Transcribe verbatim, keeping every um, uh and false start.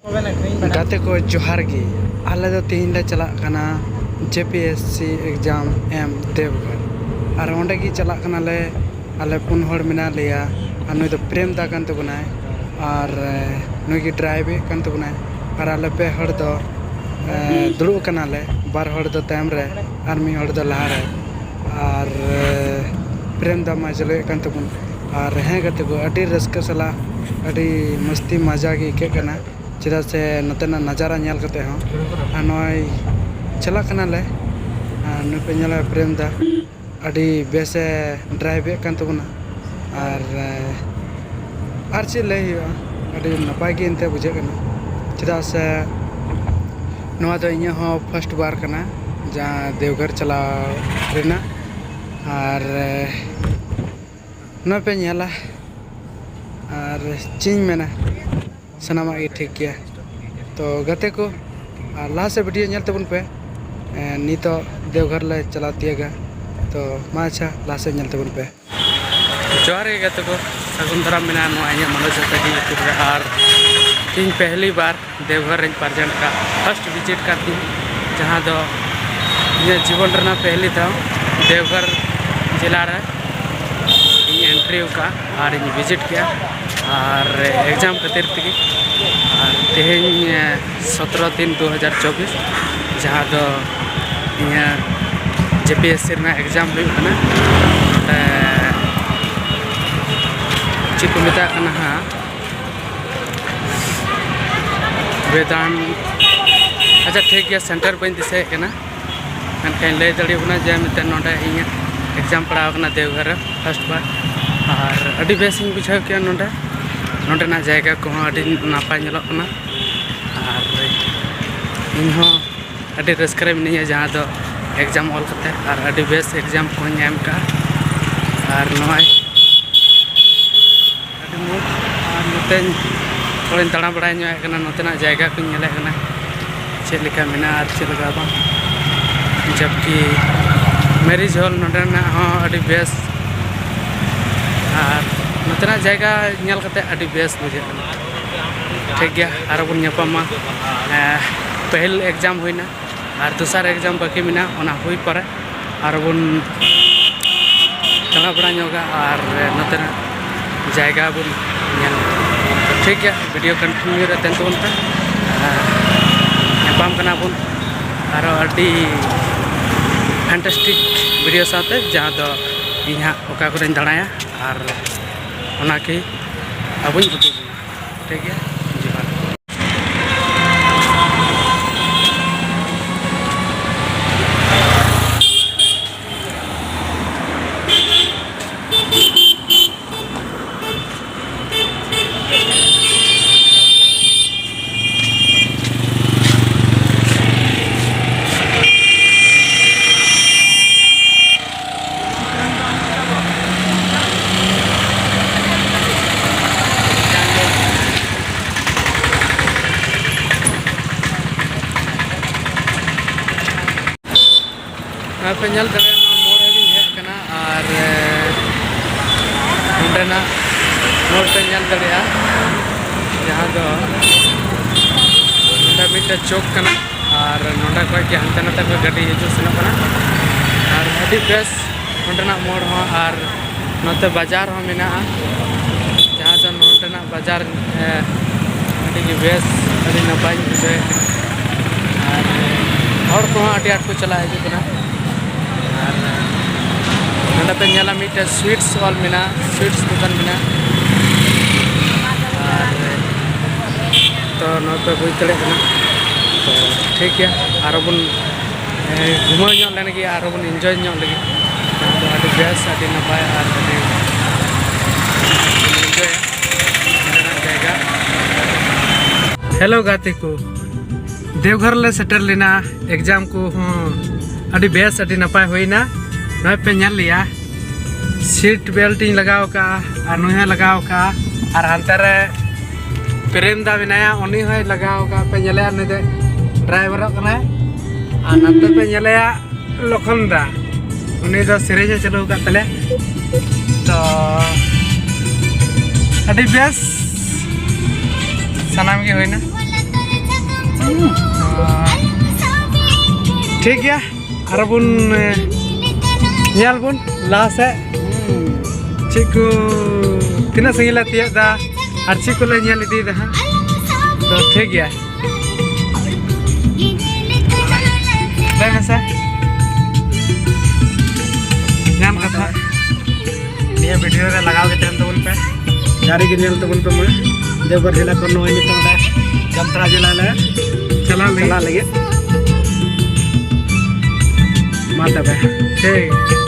ᱜᱟᱛᱮ ᱠᱚ, ᱡᱚᱦᱟᱨ ᱜᱮ᱾ ᱟᱞᱮ ᱫᱚ ᱛᱮᱦᱮᱧ ᱞᱮ ᱪᱟᱞᱟᱜ ᱠᱟᱱᱟ JPSC exam ᱮᱢ ᱫᱮᱣᱜᱷᱚᱨ᱾ ᱟᱨ ᱚᱸᱰᱮ ᱜᱮ ᱪᱟᱞᱟᱜ ᱠᱟᱱᱟᱞᱮ, ᱟᱞᱮ ᱯᱩᱱ ᱦᱚᱲ ᱢᱮᱱᱟᱜ ᱞᱮᱭᱟ᱾ ᱟᱨ ᱱᱩᱭ ᱫᱚ ᱯᱨᱮᱢ ᱫᱟ ᱠᱟᱱ ᱛᱟᱵᱚᱱᱟᱭ, ᱟᱨ ᱮ, ᱱᱩᱭ ᱜᱮ ᱰᱨᱟᱭᱵᱷ ᱮᱫ ᱠᱟᱱ ᱛᱟᱵᱚᱱᱟᱭ᱾ ᱟᱨ ᱟᱞᱮ ᱯᱮ ᱦᱚᱲ ᱫᱚ ᱮ, ᱫᱩᱲᱩᱵ ᱠᱟᱱᱟᱞᱮ, ᱵᱟᱨ ᱦᱚᱲ ᱫᱚ ᱛᱟᱭᱚᱢ ᱨᱮ ᱟᱨ ᱢᱤᱫ ᱦᱚᱲ ᱫᱚ ᱞᱟᱦᱟ ᱨᱮ᱾ ᱟᱨ ᱮ, ᱯᱨᱮᱢ ᱫᱟ ᱢᱟᱭ ᱪᱟᱹᱞᱩᱭᱮᱫ ᱠᱟᱱ ᱛᱟᱵᱚᱱ᱾ ᱟᱨ ᱦᱮᱸ ᱜᱟᱛᱮ ᱠᱚ, ᱟᱹᱰᱤ ᱨᱟᱹᱥᱠᱟᱹ ᱥᱟᱞᱟᱜ, ᱟᱹᱰᱤ ᱢᱚᱥᱛᱤ ᱢᱟᱡᱟ ᱜᱮ ᱟᱹᱭᱠᱟᱹᱜ ᱠᱟᱱᱟ, ᱪᱮᱫᱟᱜ ᱥᱮ ᱱᱚᱛᱮᱱᱟᱜ ᱱᱟᱡᱟᱨᱟ ᱧᱮᱞ ᱠᱟᱛᱮ ᱦᱚᱸ᱾ ᱟᱨ ᱱᱚᱜᱼᱚᱭ ᱪᱟᱞᱟᱜ ᱠᱟᱱᱟᱞᱮ, ᱟᱨ ᱱᱩᱭ ᱯᱮ ᱧᱮᱞᱟ ᱯᱨᱮᱢ ᱫᱟ, ᱟᱹᱰᱤ ᱵᱮᱥᱮ ᱰᱨᱟᱭᱵᱷ ᱮᱫ ᱠᱟᱱ ᱛᱟᱵᱚᱱᱟ᱾ ᱟᱨ ᱮ, ᱟᱨ ᱪᱮᱫ ᱞᱟᱹᱭ ᱦᱩᱭᱩᱜᱼᱟ, ᱟᱹᱰᱤ ᱱᱟᱯᱟᱭ ᱜᱮ ᱮᱱᱛᱮ ᱵᱩᱡᱷᱟᱹᱜ ᱠᱟᱱᱟ, ᱪᱮᱫᱟᱜ ᱥᱮ ᱱᱚᱣᱟ ᱫᱚ ᱤᱧᱟᱹᱜ ᱦᱚᱸ ᱯᱷᱟᱥᱴ ᱵᱟᱨ ᱠᱟᱱᱟ ᱡᱟᱦᱟᱸ ᱫᱮᱣᱜᱷᱚᱨ ᱪᱟᱞᱟᱣ ᱨᱮᱱᱟᱜ᱾ ᱟᱨ ᱮ, ᱱᱚᱣᱟ ᱯᱮ ᱧᱮᱞᱟ, ᱟᱨ ᱪᱮᱫ ᱤᱧ ᱢᱮᱱᱟ, ᱥᱟᱱᱟᱢᱟᱜ ᱜᱮ ᱴᱷᱤᱠ ᱜᱮᱭᱟ᱾ ᱛᱚ ᱜᱟᱛᱮ ᱠᱚ, ᱟᱨ ᱞᱟᱦᱟ ᱥᱮᱫ ᱵᱷᱤᱰᱤᱭᱳ ᱧᱮᱞ ᱛᱟᱵᱚᱱ ᱯᱮ᱾ ᱮ, ᱱᱤᱛᱚᱜ ᱫᱮᱣᱜᱷᱚᱨ ᱞᱮ ᱪᱟᱞᱟᱣ ᱛᱤᱭᱟᱹᱜᱟ᱾ ᱛᱚ ᱢᱟ ᱟᱪᱪᱷᱟ, ᱞᱟᱦᱟ ᱥᱮᱫ ᱧᱮᱞ ᱛᱟᱵᱚᱱ ᱯᱮ᱾ ᱡᱚᱦᱟᱨ ᱜᱮ ᱜᱟᱛᱮ ᱠᱚ, ᱥᱟᱹᱜᱩᱱ ᱫᱟᱨᱟᱢ ᱢᱮᱱᱟᱜᱼᱟ ᱱᱚᱣᱟ ᱤᱧᱟᱹᱜ ᱢᱚᱱᱳᱡ ᱦᱟᱸᱥᱫᱟ ᱜᱮ YouTube ᱨᱮ᱾ ᱟᱨ ᱤᱧ ᱯᱮᱦᱞᱤ ᱵᱟᱨ ᱫᱮᱣᱜᱷᱚᱨ ᱨᱮᱧ ᱯᱟᱨᱡᱮᱱᱴ ᱠᱟᱜ, ᱯᱷᱟᱥᱴ ᱵᱷᱤᱡᱤᱴ ᱠᱟᱜ ᱛᱤᱧ, ᱡᱟᱦᱟᱸ ᱫᱚ ᱤᱧᱟᱹᱜ ᱡᱤᱵᱚᱱ ᱨᱮᱱᱟᱜ ᱯᱮᱦᱞᱤ ᱫᱷᱟᱣ ᱫᱮᱣᱜᱷᱚᱨ ᱡᱮᱞᱟ ᱨᱮ ᱤᱧ ᱮᱱᱴᱨᱤ ᱟᱠᱟᱫᱼᱟ ᱟᱨ ᱤᱧ ᱵᱷᱤᱡᱤᱴ ᱠᱮᱜᱼᱟ, ᱟᱨ ᱮᱠᱡᱟᱢ ᱠᱷᱟᱹᱛᱤᱨ ᱛᱮᱜᱮ᱾ ᱟᱨ ᱛᱮᱦᱮᱧ ᱥᱚᱛᱨᱚ ᱛᱤᱱ ᱫᱩ ᱦᱟᱡᱟᱨ ᱪᱚᱵᱵᱤᱥ, ᱡᱟᱦᱟᱸ ᱫᱚ ᱤᱧᱟᱹᱜ JPSC ᱨᱮᱱᱟᱜ ᱮᱠᱡᱟᱢ ᱦᱩᱭᱩᱜ ᱠᱟᱱᱟ᱾ ᱱᱚᱰᱮ ᱪᱮᱫ ᱠᱚ ᱢᱮᱛᱟᱜ ᱠᱟᱱᱟ ᱦᱟᱸᱜ, ᱵᱮᱫᱟᱱ, ᱟᱪᱪᱷᱟ ᱴᱷᱤᱠ ᱜᱮᱭᱟ, ᱥᱮᱱᱴᱟᱨ ᱵᱟᱹᱧ ᱫᱤᱥᱟᱹᱭᱮᱫ ᱠᱟᱱᱟ, ᱢᱮᱱᱠᱷᱟᱱ ᱞᱟᱹᱭ ᱫᱟᱲᱮᱭᱟᱜ ᱠᱟᱱᱟ ᱡᱮ ᱢᱤᱫᱴᱮᱱ ᱱᱚᱰᱮ ᱤᱧᱟᱹᱜ ᱮᱠᱡᱟᱢ ᱯᱟᱲᱟᱣ ᱠᱟᱱᱟ ᱫᱮᱣᱜᱷᱚᱨ ᱨᱮ ᱯᱷᱟᱥᱴ ᱵᱟᱨ, ᱟᱨ ᱟᱹᱰᱤ ᱵᱮᱥ ᱤᱧ ᱵᱩᱡᱷᱟᱹᱣ ᱠᱮᱜᱼᱟ ᱱᱚᱰᱮ᱾ ᱱᱚᱰᱮᱱᱟᱜ ᱡᱟᱭᱜᱟ ᱠᱚᱦᱚᱸ ᱟᱹᱰᱤ ᱱᱟᱯᱟᱭ ᱧᱮᱞᱚᱜ ᱠᱟᱱᱟ, ᱟᱨ ᱤᱧᱦᱚᱸ ᱟᱹᱰᱤ ᱨᱟᱹᱥᱠᱟᱹ ᱨᱮ ᱢᱤᱱᱟᱹᱧᱟ ᱡᱟᱦᱟᱸ ᱫᱚ ᱮᱠᱡᱟᱢ ᱚᱞ ᱠᱟᱛᱮ, ᱟᱨ ᱟᱹᱰᱤ ᱵᱮᱥ ᱮᱠᱡᱟᱢ ᱠᱚᱦᱚᱸᱧ ᱮᱢ ᱠᱟᱜᱼᱟ᱾ ᱟᱨ ᱱᱚᱜᱼᱚᱭ ᱟᱹᱰᱤ ᱢᱚᱡᱽ᱾ ᱟᱨ ᱱᱚᱛᱮᱧ ᱛᱷᱚᱲᱟᱧ ᱫᱟᱬᱟ ᱵᱟᱲᱟᱭ ᱧᱚᱜ ᱮᱫ ᱠᱟᱱᱟ, ᱱᱚᱛᱮᱱᱟᱜ ᱡᱟᱭᱜᱟ ᱠᱚᱧ ᱧᱮᱞᱮᱫ ᱠᱟᱱᱟ, ᱪᱮᱫ ᱞᱮᱠᱟ ᱢᱮᱱᱟᱜᱼᱟ ᱟᱨ ᱪᱮᱫ ᱞᱮᱠᱟ ᱵᱟᱝ᱾ ᱡᱚᱵᱠᱤ ᱢᱮᱨᱤᱡᱽ ᱦᱚᱞ ᱱᱚᱰᱮᱱᱟᱜ ᱦᱚᱸ ᱟᱹᱰᱤ ᱵᱮᱥ, ᱟᱨ ᱱᱚᱛᱮᱱᱟᱜ ᱡᱟᱭᱜᱟ ᱧᱮᱞ ᱠᱟᱛᱮ ᱟᱹᱰᱤ ᱵᱮᱥ ᱵᱩᱡᱷᱟᱹᱜ ᱠᱟᱱᱟ᱾ ᱴᱷᱤᱠ ᱜᱮᱭᱟ, ᱟᱨᱚ ᱵᱚᱱ ᱧᱟᱯᱟᱢᱟ᱾ ᱮᱸ, ᱯᱟᱹᱦᱤᱞ ᱮᱠᱡᱟᱢ ᱦᱩᱭᱱᱟ ᱟᱨ ᱫᱚᱥᱟᱨ ᱮᱠᱡᱟᱢ ᱵᱟᱹᱠᱤ ᱢᱮᱱᱟᱜᱼᱟ, ᱚᱱᱟ ᱦᱩᱭ ᱯᱚᱨᱮ ᱟᱨᱚ ᱵᱚᱱ ᱫᱟᱬᱟ ᱵᱟᱲᱟ ᱧᱚᱜᱟ ᱟᱨ ᱱᱚᱛᱮᱱᱟᱜ ᱡᱟᱭᱜᱟ ᱵᱚᱱ ᱧᱮᱞ᱾ ᱴᱷᱤᱠ ᱜᱮᱭᱟ, ᱵᱷᱤᱰᱤᱭᱳ ᱠᱚᱱᱴᱤᱱᱤᱭᱩ ᱨᱮ ᱛᱟᱦᱮᱱ ᱛᱟᱵᱚᱱ ᱯᱮ᱾ ᱟᱨ ᱧᱟᱯᱟᱢ ᱠᱟᱱᱟ ᱵᱚᱱ ᱟᱨᱚ ᱟᱹᱰᱤ ᱯᱷᱮᱱᱴᱟᱥᱴᱤᱠ ᱵᱷᱤᱰᱤᱭᱳ ᱥᱟᱶᱛᱮ, ᱡᱟᱦᱟᱸ ᱫᱚ ᱤᱧ ᱦᱟᱸᱜ ᱚᱠᱟ ᱠᱚᱨᱮᱧ ᱫᱟᱬᱟᱭᱟ ᱟᱨ ᱚᱱᱟ ᱠᱤ ᱟᱵᱚᱧ ᱩᱫᱩᱜ ᱟᱵᱚᱱᱟ᱾ ᱴᱷᱤᱠ ᱜᱮᱭᱟ, ᱡᱚᱦᱟᱨ᱾ ᱟᱨ ᱯᱮ ᱧᱮᱞ ᱫᱟᱲᱮᱭᱟᱜᱼᱟ, ᱱᱚᱣᱟ ᱢᱳᱲ ᱨᱮᱞᱤᱧ ᱦᱮᱡ ᱟᱠᱟᱱᱟ ᱟᱨ, ᱮ, ᱱᱚᱸᱰᱮᱱᱟᱜ ᱢᱳᱲ ᱯᱮ ᱧᱮᱞ ᱫᱟᱲᱮᱭᱟᱜᱼᱟ, ᱡᱟᱦᱟᱸ ᱫᱚ ᱱᱚᱸᱰᱮ ᱢᱤᱫᱴᱮᱡ ᱪᱚᱠ ᱠᱟᱱᱟ ᱟᱨ ᱱᱚᱸᱰᱮ ᱠᱷᱚᱡ ᱜᱮ ᱦᱟᱱᱛᱮ ᱱᱟᱛᱮ ᱠᱷᱚᱡ ᱜᱟᱹᱰᱤ ᱦᱤᱡᱩᱜ ᱥᱮᱱᱚᱜ ᱠᱟᱱᱟ ᱟᱨ ᱟᱹᱰᱤ ᱵᱮᱥ ᱱᱚᱸᱰᱮᱱᱟᱜ ᱢᱳᱲ ᱦᱚᱸ᱾ ᱟᱨ ᱱᱚᱛᱮ ᱵᱟᱡᱟᱨ ᱦᱚᱸ ᱢᱮᱱᱟᱜᱼᱟ, ᱡᱟᱦᱟᱸ ᱫᱚ ᱱᱚᱸᱰᱮᱱᱟᱜ ᱵᱟᱡᱟᱨ, ᱮ, ᱟᱹᱰᱤ ᱜᱮ ᱵᱮᱥ, ᱟᱹᱰᱤ ᱱᱟᱯᱟᱭᱤᱧ ᱵᱩᱡᱷᱟᱹᱣᱮᱫ ᱠᱟᱱᱟ᱾ ᱟᱨ ᱦᱚᱲ ᱠᱚᱦᱚᱸ ᱟᱹᱰᱤ ᱟᱸᱴ ᱠᱚ ᱪᱟᱞᱟᱜ ᱦᱤᱡᱩᱜ ᱠᱟᱱᱟ᱾ ᱟᱨ ᱱᱚᱸᱰᱮ ᱯᱮ ᱧᱮᱞᱟ, ᱢᱤᱫᱴᱮᱱ ᱥᱩᱭᱤᱴᱥ ᱚᱞ ᱢᱮᱱᱟᱜᱼᱟ, ᱥᱩᱭᱤᱴᱥ ᱫᱚᱠᱟᱱ ᱢᱮᱱᱟᱜᱼᱟ᱾ ᱟᱨ ᱛᱚ ᱱᱚᱣᱟ ᱯᱮ ᱵᱩᱡᱽ ᱫᱟᱲᱮᱭᱟᱜ ᱠᱟᱱᱟ᱾ ᱛᱚ ᱴᱷᱤᱠ ᱜᱮᱭᱟ, ᱟᱨᱚ ᱵᱚᱱ ᱮ, ᱜᱷᱩᱢᱟᱹᱣ ᱧᱚᱜ ᱞᱮᱱ ᱜᱮ, ᱟᱨᱦᱚᱸ ᱵᱚᱱ ᱤᱱᱡᱚᱭ ᱧᱚᱜ ᱞᱟᱹᱜᱤᱫ᱾ ᱡᱟᱦᱟᱸ ᱫᱚ ᱟᱹᱰᱤ ᱵᱮᱥ, ᱟᱹᱰᱤ ᱱᱟᱯᱟᱭ ᱟᱨ ᱟᱹᱰᱤ ᱤᱱᱡᱚᱭ ᱚᱸᱰᱮᱱᱟᱜ ᱡᱟᱭᱜᱟ᱾ ᱦᱮᱞᱳ ᱜᱟᱛᱮ ᱠᱚ, ᱫᱮᱣᱜᱷᱚᱨ ᱞᱮ ᱥᱮᱴᱮᱨ ᱞᱮᱱᱟ᱾ ᱮᱠᱡᱟᱢ ᱠᱚᱦᱚᱸ ᱟᱹᱰᱤ ᱵᱮᱥ, ᱟᱹᱰᱤ ᱱᱟᱯᱟᱭ ᱦᱩᱭᱱᱟ᱾ ᱱᱚᱜᱼᱚᱭ ᱯᱮ ᱧᱮᱞ ᱞᱮᱭᱟ, ᱥᱤᱴ ᱵᱮᱞᱴ ᱤᱧ ᱞᱟᱜᱟᱣ ᱠᱟᱜᱼᱟ ᱟᱨ ᱱᱩᱭ ᱦᱚᱸᱭ ᱞᱟᱜᱟᱣ ᱠᱟᱜᱼᱟ, ᱟᱨ ᱦᱟᱱᱛᱮ ᱨᱮ ᱯᱨᱮᱢ ᱫᱟ ᱢᱮᱱᱟᱭᱟ, ᱩᱱᱤ ᱦᱚᱸᱭ ᱞᱟᱜᱟᱣ ᱠᱟᱜᱼᱟ᱾ ᱯᱮ ᱧᱮᱞᱮᱭᱟ, ᱩᱱᱤ ᱫᱚ ᱰᱨᱟᱭᱵᱷᱟᱨᱚᱜ ᱠᱟᱱᱟᱭ᱾ ᱟᱨ ᱱᱟᱛᱮ ᱯᱮ ᱧᱮᱞᱮᱭᱟ ᱞᱚᱠᱷᱚᱱ ᱫᱟ, ᱩᱱᱤ ᱫᱚ ᱥᱮᱨᱮᱧ ᱮ ᱪᱟᱹᱞᱩ ᱟᱠᱟᱫ ᱛᱟᱞᱮᱭᱟ᱾ ᱛᱚ ᱟᱹᱰᱤ ᱵᱮᱥ ᱥᱟᱱᱟᱢ ᱜᱮ ᱦᱩᱭᱱᱟ᱾ ᱴᱷᱤᱠ ᱜᱮᱭᱟ, ᱟᱨᱚ ᱵᱚᱱ, ᱮ, ᱧᱮᱞ ᱵᱚᱱ ᱞᱟᱦᱟ ᱥᱮᱫ᱾ ᱪᱮᱫ ᱠᱚ, ᱛᱤᱱᱟᱹᱜ ᱥᱟᱺᱜᱤᱧ ᱞᱮ ᱛᱤᱭᱳᱜ ᱮᱫᱟ ᱟᱨ ᱪᱮᱫ ᱠᱚᱞᱮ ᱧᱮᱞ ᱤᱫᱤᱭᱮᱫᱟ ᱦᱟᱸᱜ᱾ ᱛᱚ, ᱴᱷᱤᱠ ᱜᱮᱭᱟ᱾ ᱞᱟᱹᱭ ᱢᱮᱥᱮ᱾ ᱧᱟᱢ ᱠᱟᱛᱷᱟ᱾ ᱱᱤᱭᱟᱹ ᱵᱷᱤᱰᱤᱭᱳ ᱨᱮ ᱞᱟᱜᱟᱣ ᱜᱮ ᱛᱟᱦᱮᱱ ᱛᱟᱵᱚᱱ ᱯᱮ᱾ ᱡᱟᱹᱨᱤ ᱜᱮ ᱧᱮᱞ ᱛᱟᱵᱚᱱ ᱯᱮ ᱢᱟ᱾ ᱫᱮᱣᱜᱷᱚᱨ ᱡᱮᱞᱟ ᱠᱷᱚᱱ ᱱᱚᱜᱼᱚᱭ ᱱᱤᱛᱚᱜ ᱞᱮ ᱡᱟᱢᱛᱟᱲᱟ ᱡᱮᱞᱟ ᱞᱮ ᱪᱟᱞᱟᱜ ᱞᱟᱹᱜᱤᱫ᱾ ᱪᱟᱞᱟᱜ ᱞᱟᱹᱜᱤᱫ᱾ ᱢᱟ ᱛᱚᱵᱮ᱾ ᱴᱷᱤᱠ᱾